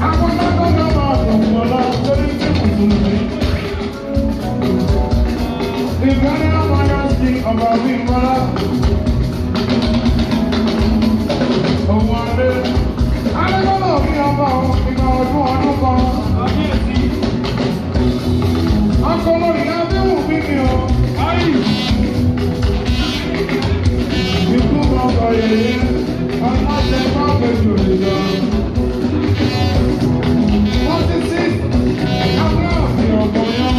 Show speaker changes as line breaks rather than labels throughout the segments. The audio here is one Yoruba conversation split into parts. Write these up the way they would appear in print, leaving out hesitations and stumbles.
Àwọn lágbọ́dọ̀ máa dùn wọ́n lọ lórí tí mùsùlùmí. Ìgbàlẹ́ ọmọdé sí ọba Bímbọ́lá. Òun adé. Adékọ́lọ̀ kí ọba ìgbà ọdún ọdún kan. Ọkọ lórí Abíwù mi ni o. Ikú bàbá yèyé, ọlọ́jẹ má fẹ́ jòlè lọ. 46, Aláàfin ọ̀gbọ̀nyọ́.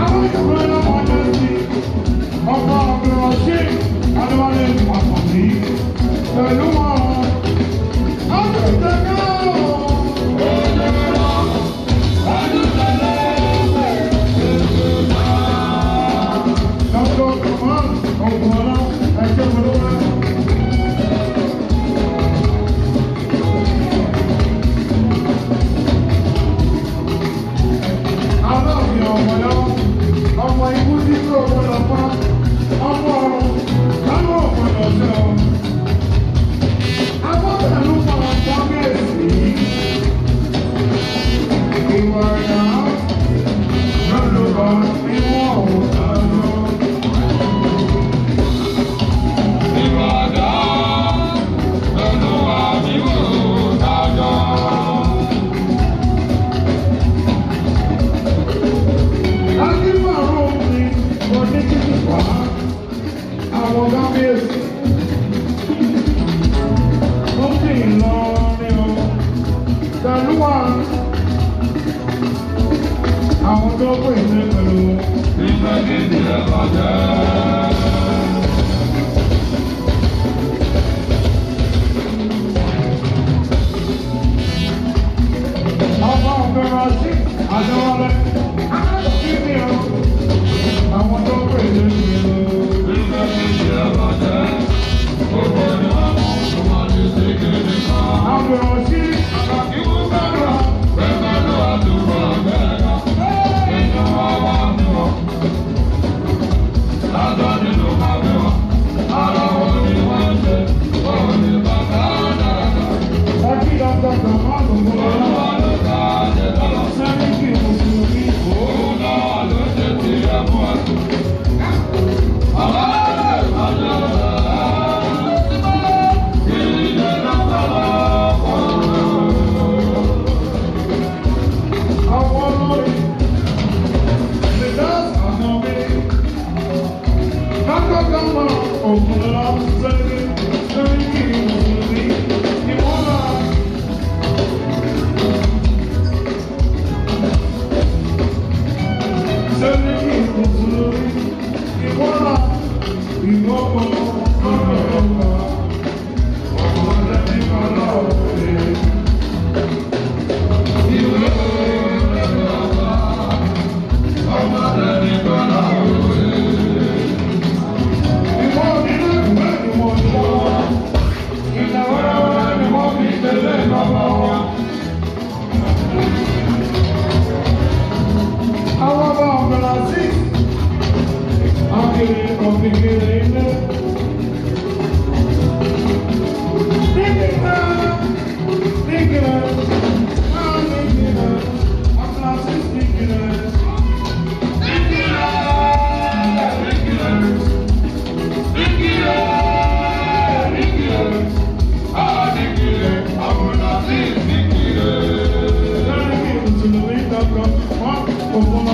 Àwọn ìjọba ọmọdé sí ọba Abdulrasheed Adéwálé Àkànbí pẹ̀lú wọn. Ọdún ìtẹ̀kọ́. Dr. Kamal Ogunọlá ẹjọ́ olówó. Aláàfin ọ̀gbọ̀nyọ́, ọmọ ikú tí kò gbọdọ̀ pa, ọmọ ọ̀run kánú ọ̀gbọ̀dọ̀ ṣe ọ. Agbọ́dọ̀lù pa kábíyèsí. Ìwà ẹ̀dá lọ́dọ̀ mímọ́ ọ̀hún dájọ́. Akínfàró mi kò ní títí wá àwọn kábíyèsí. Ó sì lọ ní o pẹ̀lú wa àwọn tó pè ní pẹ̀lú. Ọba ọ̀gbẹ̀rẹ̀ sí Adéwálé. Kí ni o? Àwọn tó pè ní pẹ̀lú. Àbẹ̀rẹ̀ sí Ọtí Dr. Kamal Ogunlọ́lá. Sẹ́ríkì Mùsùlùmí. Àwọn olórí. The dance àná mi. Dr. Kamal Ogunlọ́lá Sẹ́ríkì Sẹ́ríkì Mùsùlùmí. Ìwọ́nà. Sẹ́ríkì Mùsùlùmí. Ìwọ́nà. Ìwọ́pọ̀ lọ́dọ̀ ọ̀gá. Ọmọdé ní ọlọ́ọ̀rẹ́. Ìwọ nínú ìwé ìwọ̀n ni wọ́n wá. Ìlà wẹ́rẹ́wẹ́rẹ́ ni wọ́n fi tẹ̀lé bàbá wọn. Àwọn ọba Abdulaziz, Akiri òfìkiri ilé. Nígbìnà, nígbìnà, máa nígbìnà, Abdulaziz nígbìnà. Nígbìnà, nígbìnà. Sẹ́ríkì Mùsùlùmí Dr. Mark Ogunlọ́lá.